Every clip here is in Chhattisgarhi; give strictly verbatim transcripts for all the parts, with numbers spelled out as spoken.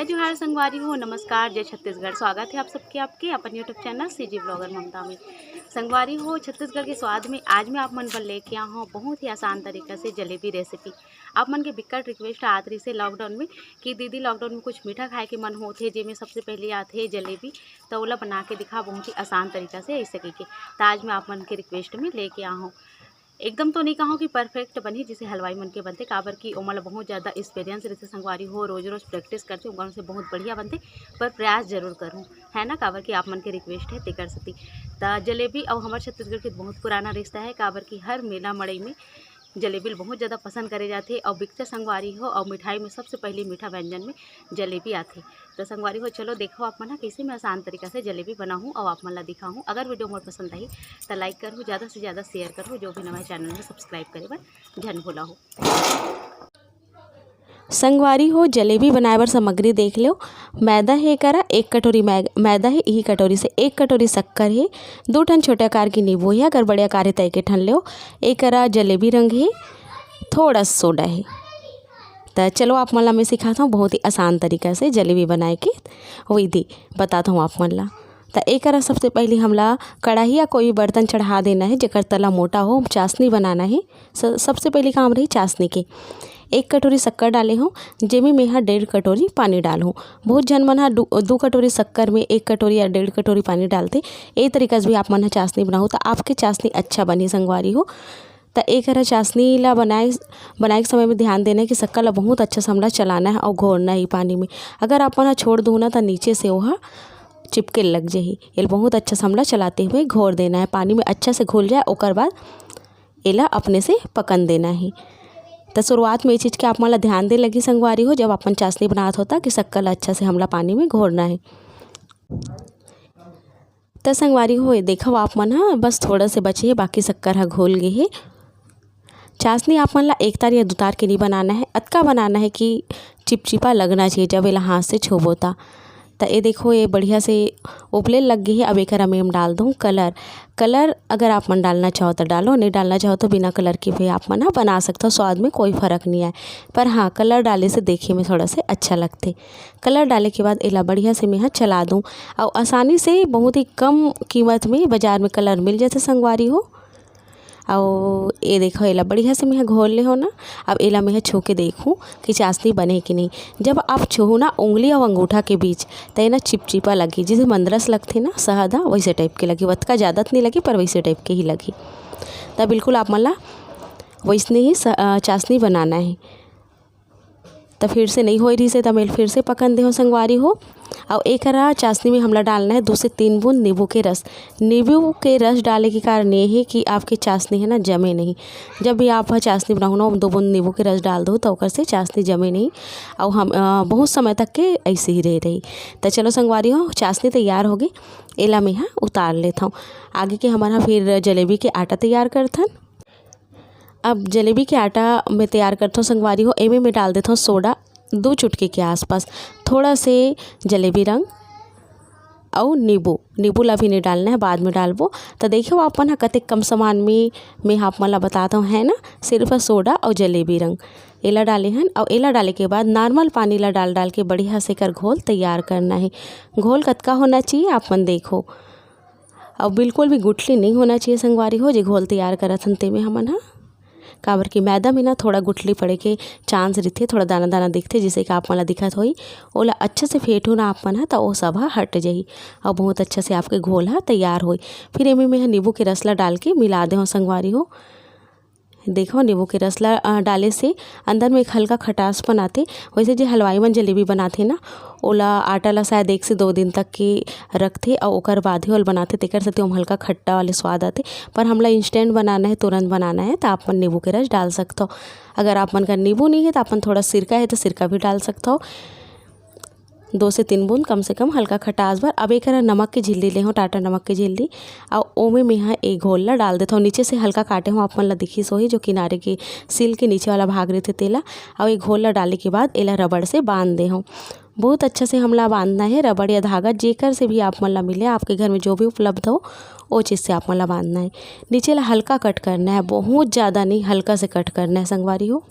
जोहार संगवारी हो, नमस्कार, जय छत्तीसगढ़। स्वागत है आप सबके आपके अपन YouTube चैनल सीजी ब्लॉगर ममता में। संगवारी हो, छत्तीसगढ़ के स्वाद में आज मैं आप मन बर लेके आ हूँ बहुत ही आसान तरीका से जलेबी रेसिपी। आप मन के बिकट रिक्वेस्ट आत रहिसे लॉकडाउन में कि दीदी लॉकडाउन में कुछ मीठा खाए के मन होथे, जेमे सबसे पहले आथे जलेबी, तो ओला बना के दिखा बहुत ही आसान तरीका से ऐसे कहिके। तो आज मैं आप मन के रिक्वेस्ट में लेके आ हूँ। एकदम तो नहीं कहूँ कि परफेक्ट बनही जैसे हलवाई मन के बनथे, काबर कि ओमन ला बहुत ज़्यादा एक्सपीरियंस रहिथे संगवारी हो, रोज रोज प्रैक्टिस करथे, ओमन से बहुत बढ़िया बनथे। पर प्रयास जरूर करूँ, है ना, काबर कि आप मन के रिक्वेस्ट है तेकर सेती। त जलेबी अउ हमर छत्तीसगढ़ के बहुत पुराना रिश्ता है, काबर कि हर मेला मड़ई में जलेबी ल बहुत ज़्यादा पसंद करे जाथे अउ बिकथे संगवारी हो। अउ मिठाई में सबसे पहले मीठा व्यंजन में जलेबी आथे। तो संगवारी हो, चलो देखो आप मन ह कैसे मैं आसान तरीका से जलेबी बनाहूँ अउ आप मन ला दिखाहूँ। अगर वीडियो मोर पसंद आही तो लाइक करहू, ज़्यादा से ज़्यादा शेयर करहू, जो भी नवा चैनल में सब्सक्राइब करे बर झन भूला हो। संगवारी हो, जलेबी बनाए बर सामग्री देख लो। मैदा हे एकरा एक कटोरी मै-, मैदा हे, इही कटोरी से एक कटोरी शक्कर हे, दो ठन छोटे आकार के नींबू हे, अगर बड़े आकार हे त एक ठन लो। एकरा जलेबी रंग हे, थोड़ा सा सोडा हे। त चलो आप मन ला मैं सिखात हूँ बहुत ही आसान तरीका से जलेबी बनाए के विधि बतात हूँ आप मन ला। त एकरा सबसे पहले हमला कढ़ाई या कोई भी बर्तन चढ़ा देना है, जेकर तला मोटा हो। चाशनी बनाना है। स-, सबसे पहले काम रही चाशनी के। एक कटोरी शक्कर डाले हूँ, जेमे मेहा डेढ़ कटोरी पानी डालहूँ। बहुत झन मन ह दू, दू कटोरी शक्कर में एक कटोरी या डेढ़ कटोरी पानी डालथे। ए तरीका से भी आप मन ह चाशनी बनाहू त आपके चाशनी अच्छा बनही संगवारी हो। त एकरा चाशनी ला बनाए, बनाए के समय में ध्यान देना है कि शक्कर ला बहुत अच्छा से हमला चलाना है और घोरना है पानी में। अगर आप मन ह छोड़ दू ना त नीचे से ओहा चिपके लग जाही। एला बहुत अच्छा से हमला चलाते हुए घोर देना है, पानी में अच्छा से घुल जाए, ओकर बाद एला अपने से पकन देना है। त शुरुआत में ये चीज़ के आप मन ला ध्यान दे लगी संगवारी हो, जब अपन चाशनी बनात होता कि शक्कर ला अच्छा से हमला पानी में घोरना है। त संगवारी हो, ये देखो आप मन ह, बस थोड़ा से बचे हे, बाकी शक्कर ह घोल गे हे। चाशनी आप मन ला एक तार या दू तार के नहीं बनाना है, अतका बनाना है कि चिपचिपा लगना चाहिए जब एला हाथ से छूबो ता। त ये देखो, ये बढ़िया से उबले लग गई है। अब एकरा में हम डाल दूँ कलर। कलर अगर आप मन डालना चाहो तो डालो, नहीं डालना चाहो तो बिना कलर के भी आप मन ह बना सकते हो, स्वाद में कोई फ़र्क नहीं आए। पर हाँ, कलर डाले से देखे में थोड़ा से अच्छा लगथे। कलर डाले के बाद एला बढ़िया से मेहा चला दूँ। और आसानी से बहुत ही कम कीमत में बाजार में कलर मिल जाथे संगवारी हो। अउ ये देखो, एला बढ़िया से मेहा घोल ले हो ना। अब एला मेहा छू के देखूँ कि चाशनी बने कि नहीं। जब आप छूहू ना उंगली अउ अंगूठा के बीच, त ये ना चिपचिपा लगी, जैसे मंदरस लगथे ना शहद ह, वैसे टाइप के लगी। ओतका ज़्यादा तो नहीं लगी, पर वैसे टाइप के ही लगी। त बिल्कुल आप मन ला वैसने ही स-, अ, चाशनी बनाना है। त फिर से नहीं होए रहिस हे, त मैं फिर से पकन देहूँ संगवारी हो। अउ एकरा चाशनी में हमला डालना है दो से तीन बूंद नींबू के रस। नींबू के रस डाले के कारण ये है कि आपके चाशनी है ना, जमे नहीं। जब भी आप ह चाशनी बनाहू ना, दो बूंद नींबू के रस डाल दो, तो ओकर से चाशनी जमे नहीं। अउ हम, अ, बहुत समय तक के ऐसे ही रह रही। त चलो संगवारी हो, चाशनी तैयार होगे, एला मैं ह उतार लेत हूँ। आगे के हमन ह फिर जलेबी के आटा तैयार करथन। अब जलेबी के आटा मैं तैयार करथों संगवारी हो। एमे मैं डाल देथों सोडा, दो चुटकी के आसपास, थोड़ा से जलेबी रंग अउ नींबू। नींबू ला भी नहीं डालना है, बाद में डालबो। तो देखियो आप मन ह कतेक कम सामान में मैं आप मन ला बतात हूँ, है ना, सिर्फ सोडा अउ जलेबी रंग। एला डाले हन, अउ एला डाले के बाद नॉर्मल पानी ला डाल डाल के बढ़िया से एकर घोल तैयार करना है। घोल कतका होना चाहिए आप मन देखो। अउ बिल्कुल भी गुठली नहीं होना चाहिए संगवारी हो, जे घोल तैयार करत हन तेमे हमन ह। काबर कि मैदा में ना थोड़ा गुठली पड़े के चांस रहिथे, थोड़ा दाना दाना दिखथे, जैसे कि आप मन ला दिखत होही। ओला अच्छा से फेंटहू ना आप मन ह, त ओ सब ह हट जाही अउ बहुत अच्छा से आपके घोल ह तैयार होही। फिर एमे मैं ह नींबू के रस ला डाल के मिला देहूँ संगवारी हो। देखो, नींबू के रस ला, अ, डाले से अंदर में एक हल्का खटासपन आथे। वैसे जे हलवाई मन जलेबी बनाथे ना, ओला आटा ला शायद एक से दो दिन तक के रखथे अउ ओकर बाद ही ओला बनाथे, तेकर सेती ओमा हल्का खट्टा वाले स्वाद आथे। पर हमला इंस्टेंट बनाना है, तुरंत बनाना है, त आप मन नींबू के रस डाल सकथो। अगर आप मन कर नींबू नहीं है, त आप मन थोड़ा सिरका है, त सिरका भी डाल सकथो। दो से तीन बूंद कम से कम हल्का खटास बर। अब एकरा नमक के झिल्ली ले हूँ, टाटा नमक के झिल्ली, अउ ओमे मेहा ए घोल ला डाल देथों। नीचे से हल्का काटे हूँ, आप मन ला दिखिस होही, जो किनारे के सील के नीचे वाला भाग रहिथे तेला। अउ ए घोल ला डाले के बाद एला रबड़ से बांध दे हूँ। बहुत अच्छा से हमला बांधना है, रबड़ या धागा जेकर से भी आप मन ला मिले, आपके घर में जो भी उपलब्ध हो, ओ चीज़ से आप मन ला बांधना है। नीचे ला हल्का कट करना है, बहुत ज़्यादा नहीं, हल्का से कट करना है संगवारी हो।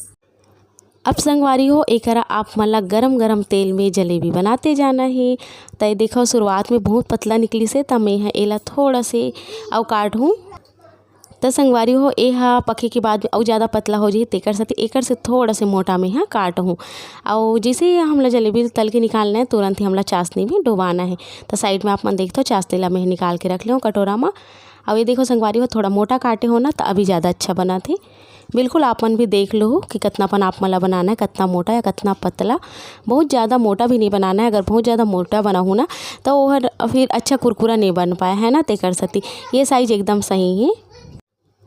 अब संगवारी हो, एकरा आप मन ला गरम गरम तेल में जलेबी बनाते जाना हे। त ये देखो, शुरुआत में बहुत पतला निकलिस हे, त मैं ह एला थोड़ा से अउ काटहूँ। त संगवारी हो, ए ह पके के बाद अउ ज़्यादा पतला हो जाही, तेकर सेती एकर से थोड़ा से मोटा में ह काटहूँ। अउ जैसे ही हमला जलेबी तल के निकालना हे, तुरंत ही हमला चाशनी में डुबाना हे। त साइड में आप मन देखथो, चाशनी ला मैं निकाल के रख लेहूँ कटोरा म। अउ ये देखो संगवारी हो, थोड़ा मोटा काटे हो ना, त अभी ज़्यादा अच्छा बनत हे। बिल्कुल आप मन भी देख लो कि कतना पन आप मन ला बनाना हे, कतना मोटा या कतना पतला। बहुत ज़्यादा मोटा भी नहीं बनाना हे, अगर बहुत ज़्यादा मोटा बनाहूँ ना, त ओहर फिर अच्छा कुरकुरा नहीं बन पाए, है ना। तेकर सेती ये साइज एकदम सही हे,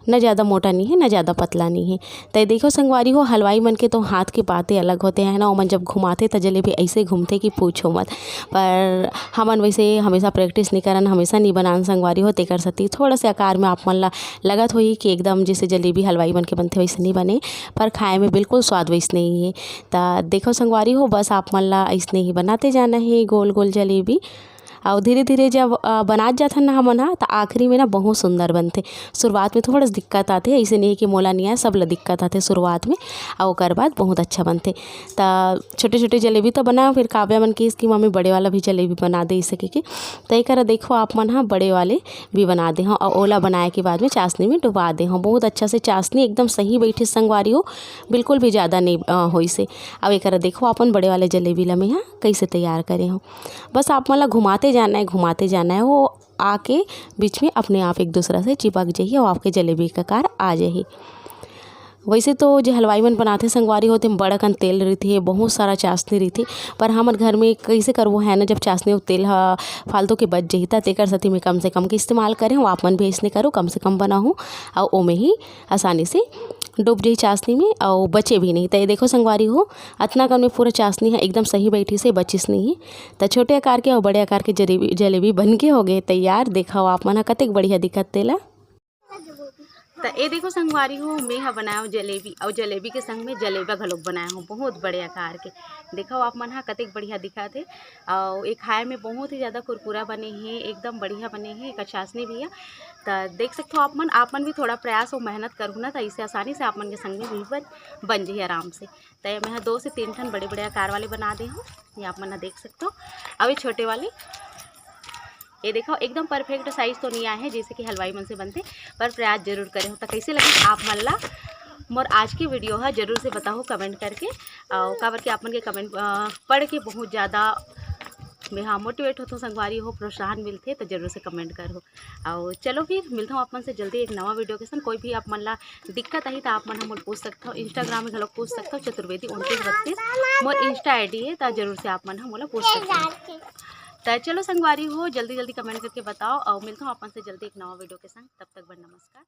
न ज़्यादा मोटा नहीं हे, न ज़्यादा पतला नहीं हे। त ये देखो संगवारी हो, हलवाई मन के तो हाथ के बातें अलग होथे, है ना। ओमन जब घुमाथे, त जलेबी ऐसे घूमथे कि पूछो मत। पर हमन वैसे हमेशा practice नहीं करन, हमेशा नहीं बनान संगवारी हो, तेकर सेती थोड़ा से आकार में आप मन ला लगत होही कि एकदम जैसे जलेबी हलवाई मन के बनथे, वैसे नहीं बने, पर खाए में बिल्कुल स्वाद वैसने ही हे। त देखो संगवारी हो, बस आप मन ला ऐसने ही बनाते जाना हे गोल गोल जलेबी। अउ धीरे धीरे जब, अ, बनात जाथन ना हमन ह, त आखिरी में ना बहुत सुंदर बनथे। शुरुआत में थोड़ा सा दिक्कत आथे, ऐसे नहीं कि मोला नहीं आए, सब ला दिक्कत आथे शुरुआत में, अउ ओकर बाद बहुत अच्छा बनथे। त छोटे छोटे जलेबी तो बनाओ, फिर काव्या मन किहिस कि मम्मी बड़े वाला भी जलेबी बना दे, ऐसे कहिके। त एकरा देखो आप मन ह, बड़े वाले भी बना दे हव, अउ ओला बनाए के बाद में चाशनी में डुबा दे हव। बहुत अच्छा से चाशनी एकदम सही बैठे संगवारी हो, बिल्कुल भी ज़्यादा नहीं, अ, होइस हे। अब एकरा देखो, अपन बड़े वाले जलेबी ला मैं ह कैसे तैयार करे हव। बस आप मन ला घुमाते जाना हे, घुमाते जाना हे, वो आके बीच में अपने आप एक दूसरा से चिपक जाही अउ आपके जलेबी के आकार आ जाही। वैसे तो जे हलवाई मन बनाथे संगवारी हो, तेम बड़ अकन तेल रहिथे, बहुत सारा चाशनी रहिथे, पर हमर घर में कैसे करबो है ना, जब चाशनी अउ तेल ह फालतू के बच जही, त तेकर सेती मैं कम से कम के इस्तेमाल करे हव। आप मन भी अइसने करो, कम से कम बनाहू, अउ ओमे ही आसानी से डूब जाही चाशनी में, अउ बचे भी नहीं। त ये देखो संगवारी हो, अतना कन में पूरा चाशनी ह एकदम सही बैठिस हे, बचिस नहीं। त छोटे आकार के अउ बड़े आकार के जलेबी, जलेबी बन के हो गए तैयार। देखव आप मन ह, कतेक बढ़िया दिखत तेला। त ए देखो संगवारी हो, मैं ह बनाए हव जलेबी, अउ जलेबी के संग में जलेबा घलोक बनाए हव, बहुत बड़े आकार के। देखव आप मन ह, कतेक बढ़िया दिखत हे, अउ ए खाए में बहुत ही ज़्यादा कुरकुरा बने हे, एकदम बढ़िया बने हे, एकर चाशनी भी हे। त देख सकथव आप मन, आप मन भी थोड़ा प्रयास अउ मेहनत करहू ना, त इसे आसानी से आप मन के संग में भी बन, बन जही आराम से। त मैं ह दो से तीन ठन बड़े-बड़े आकार वाले बना दे हव, ये आप मन ह देख सकथव। अउ ये छोटे वाले, ये देखव, एकदम perfect size तो नहीं आए हे जैसे कि हलवाई मन से बनथे, पर प्रयास जरूर करे हव। त कैसे लगिस आप मन ला मोर आज के video ह, जरूर से बताहू comment करके। अउ काबर कि आप मन के comment, अ, पढ़ के बहुत ज़्यादा मैं ह motivate होथव संगवारी हो, प्रोत्साहन मिलथे, त जरूर से comment करहू। अउ चलो फिर मिलथव आप मन से जल्दी एक नवा video के संग। कोई भी आप मन ला दिक्कत आही त आप मन ह मोला पूछ सकथव, Instagram में घलोक पूछ सकथव, चतुर्वेदी उनतीस बत्तीस मोर Insta ID हे, त जरूर से आप मन ह मोला पूछ सकथव। त चलो संगवारी हो, जल्दी जल्दी comment करके बताव, अउ मिलथव आप मन से जल्दी एक नवा video के संग। तब तक बर नमस्कार।